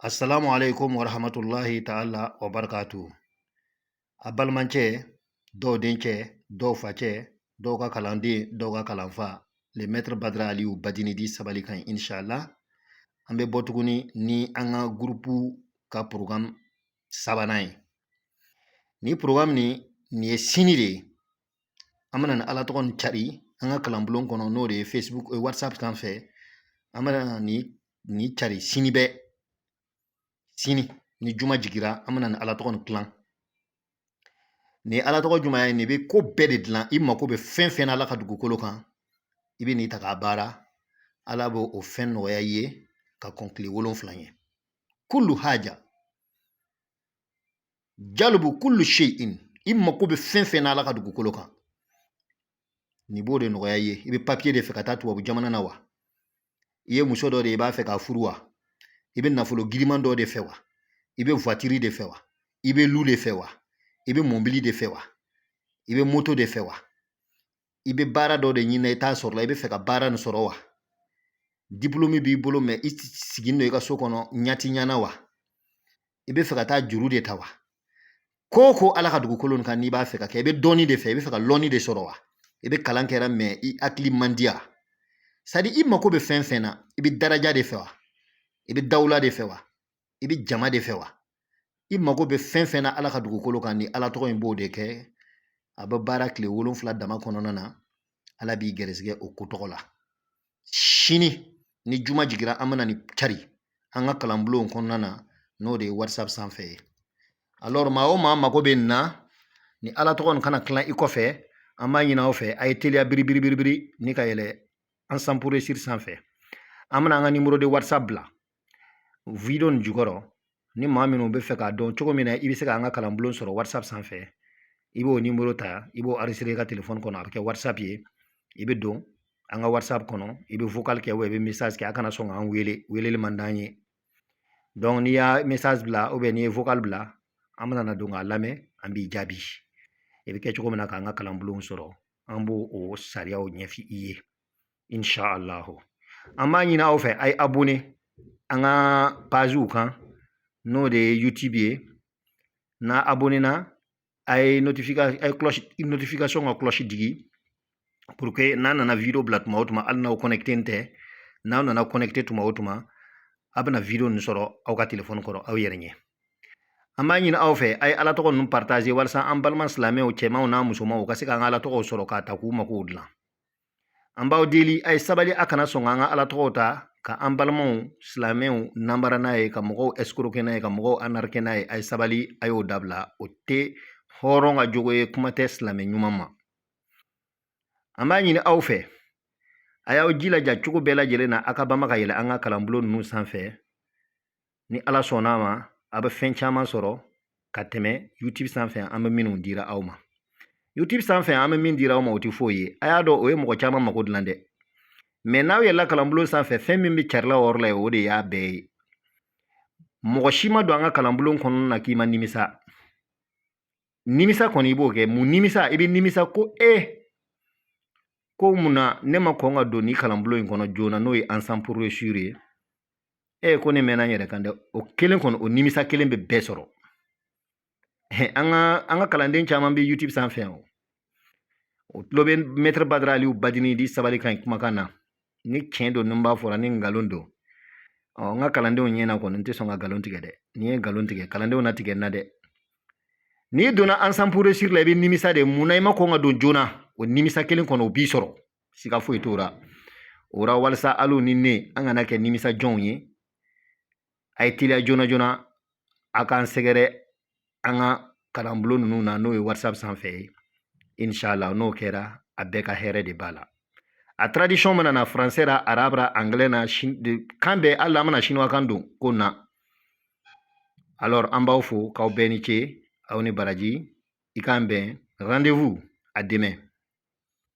Assalamu alaikum wa rahmatullahi ta'ala wa barakatuh. A balimacɛ, dɔw dencɛ, dɔw facɛ, dɔw ka kalanden, dɔw ka kalanfa, le maître Badara Aliyu Badini di sabali kan, inshallah. An bɛ bɔ tuguni ni an ka groupe ka programme sabanan ye. Ni programme nin ye sini de ye. An bɛna ni Ala tɔgɔ nin cari an ka kalanbulon kɔnɔ, n'o de ye Facebook, WhatsApp sanfɛ. An bɛna ni cari sini bɛɛ. Sini ni juma jigira, an bɛna ni Ala tɔgɔ nin tilan. Nin ye Ala tɔgɔ jumɛn ye? Nin bɛ ko bɛɛ de dilan. I mako bɛ fɛn fɛn na Ala ka dugukolo kan, i bɛ nin ta k'a baara, Ala b'o o fɛn nɔgɔya i ye ka kɔn tile 7 ɲɛ. Kullu haja jalubu kullu shay'in, i mako bɛ fɛn fɛn na Ala ka dugukolo kan, nin b'o de nɔgɔya i ye. I bɛ papiye de fɛ ka taa tubabu jamana na wa? I ye muso dɔ de ye, i b'a fɛ k'a furu wa? I bɛ nafolo giriman dɔ de fɛ wa? I bɛ voiture de fɛ wa? I bɛ lu de fɛ wa? I bɛ mobili de fɛ wa? I bɛ moto de fɛ wa? I bɛ baara dɔ de ɲini, i t'a sɔrɔ la, i bɛ fɛ ka baara nin sɔrɔ wa? Diplôme b'i bolo, mɛ i sigilen don i ka so kɔnɔ ɲati ɲana wa? I bɛ fɛ ka taa juru de ta wa? Ko o ko Ala ka dugukolo nin kan, n'i b'a fɛ ka kɛ, i bɛ dɔnni de fɛ, i bɛ fɛ ka lɔnni de sɔrɔ wa? I bɛ kalan kɛra, mɛ i hakili man di ya. C'est-à-dire, i mako bɛ fɛn fɛn na, i bɛ daraja de fɛ wa? I bɛ dawula de fɛ wa? I bɛ jama de fɛ wa? I mako bɛ fɛn fɛn na Ala ka dugukolo kan, ni Ala tɔgɔ in b'o de kɛ. A bɛ baara tile 7 dama kɔnɔna na, Ala b'i gɛrɛsɛgɛ o ko tɔgɔ la. Sini ni juma jigira, an bɛna ni cari an ka kalanbulon kɔnɔna na, n'o de ye WhatsApp sanfɛ ye. Alors, maa o maa mako bɛ nin na, ni Ala tɔgɔ nin kana tilan i kɔfɛ, an b'a ɲini aw fɛ, a ye teliya biribiri biribiri ni ka yɛlɛ Ensemble pour réussir sanfɛ. An bɛna an ka numéro de WhatsApp bila vidéo nin jukɔrɔ. Ni maa minnu bɛ fɛ k'a dɔn cogo min na i bɛ se k'an ka kalanbulon sɔrɔ WhatsApp sanfɛ, i b'o numéro ta, i b'o enregistrer i ka téléphone kɔnɔ, a bɛ kɛ WhatsApp ye. I bɛ don an ka WhatsApp kɔnɔ, i bɛ vocal kɛ, i bɛ message kɛ. A kana sɔn k'an wele, weleli man d'an ye. Donc n'i y'a message bila ou bien n'i ye vocal bila, an bɛna na don k'a lamɛn, an b'i jaabi. I bɛ kɛ cogo min na k'an ka kalanbulon sɔrɔ, an b'o o sariyaw ɲɛfɔ i ye, inshallah. An b'a ɲini aw fɛ, a ye abonné an ka pagew kan, n'o de ye YouTube ye. N'a abonné na, a ye notification, a ye cloche notification ka cloche digi, pour que n'a nana vidéo bila tuma o tuma, hali n'aw connecté tɛ, n'aw nana connecté tuma o tuma, a bɛna vidéo nin sɔrɔ aw ka téléphone kɔrɔ aw yɛrɛ ɲɛ. An b'a ɲini aw fɛ, a ye Ala tɔgɔ ninnu partager, walasa an balima silamɛw cɛmanw n'a musomanw u ka se k'an ka Ala tɔgɔw sɔrɔ k'a ta k'u makow dilan. An b'aw deli, a ye sabali, a kana sɔn k'an ka Ala tɔgɔw ta ka an balimaw silamɛw nanbara n'a ye, ka mɔgɔw escroquer n'a ye, ka mɔgɔw arnaquer n'a ye. A ye sabali, a y'o dabila. O tɛ hɔrɔn ka jogo ye, kuma tɛ silamɛ ɲuman ma. An b'a ɲini aw fɛ, a y'aw jilaja cogo bɛɛ lajɛlen na, a ka bama ka yɛlɛ an ka kalanbulon ninnu sanfɛ. Ni Ala sɔnna a ma, a bɛ fɛn caman sɔrɔ ka tɛmɛ YouTube sanfɛ an bɛ minnu dira aw ma. YouTube sanfɛ an bɛ min dira aw ma, o tɛ foyi ye. A y'a dɔn, o ye mɔgɔ caman mako dilan dɛ, mɛ n'aw yɛlɛla kalanbulon sanfɛ, fɛn min bɛ carila o yɔrɔ la, o de y'a bɛɛ ye. Mɔgɔ si ma don an ka kalanbulon kɔnɔna na k'i ma nimisa. Nimisa kɔni, i b'o kɛ mun? Nimisa, i bɛ nimisa ko e ko mun na ne ma kɔn ka don ni kalanbulon in kɔnɔ joona, n'o ye Ensemble pour réussir ye? E ko ne mɛnna n yɛrɛ kan dɛ. O kelen kɔni, o nimisa kelen bɛ bɛɛ sɔrɔ. An ka kalanden caman bɛ YouTube sanfɛ, o tulo bɛ maître Badara Aliyu Badini di sabali kan kumakan na. Ni tiɲɛ don, ni n b'a fɔra, ni nkalon don, ɔ n ka kalandenw ɲɛna kɔni, n tɛ sɔn ka nkalon tigɛ dɛ. N'i ye nkalon tigɛ, kalandenw na tigɛ n na dɛ. N'i donna Ensemble pour réussir la, i bɛ nimisa de mun na i ma kɔn ka don joona. O nimisa kelen kɔnɔ, o b'i sɔrɔ, siga foyi t'o la. O la, walasa hali ni ne, an kana kɛ nimisa jɔnw ye, a ye teliya joona joona, a k'an sɛgɛrɛ an ka kalanbulon ninnu na, n'o ye WhatsApp sanfɛ ye, inshallah. N'o kɛra, a bɛɛ ka hɛrɛ de b'a la. A traduction mana na français la, arabe la, anglais na, kan bɛɛ, hali an bɛna chinois kan don ko na. Alors, an b'aw fo k'aw bɛɛ ni ce, aw ni baraji. I k'an bɛn, rendez-vous à demain.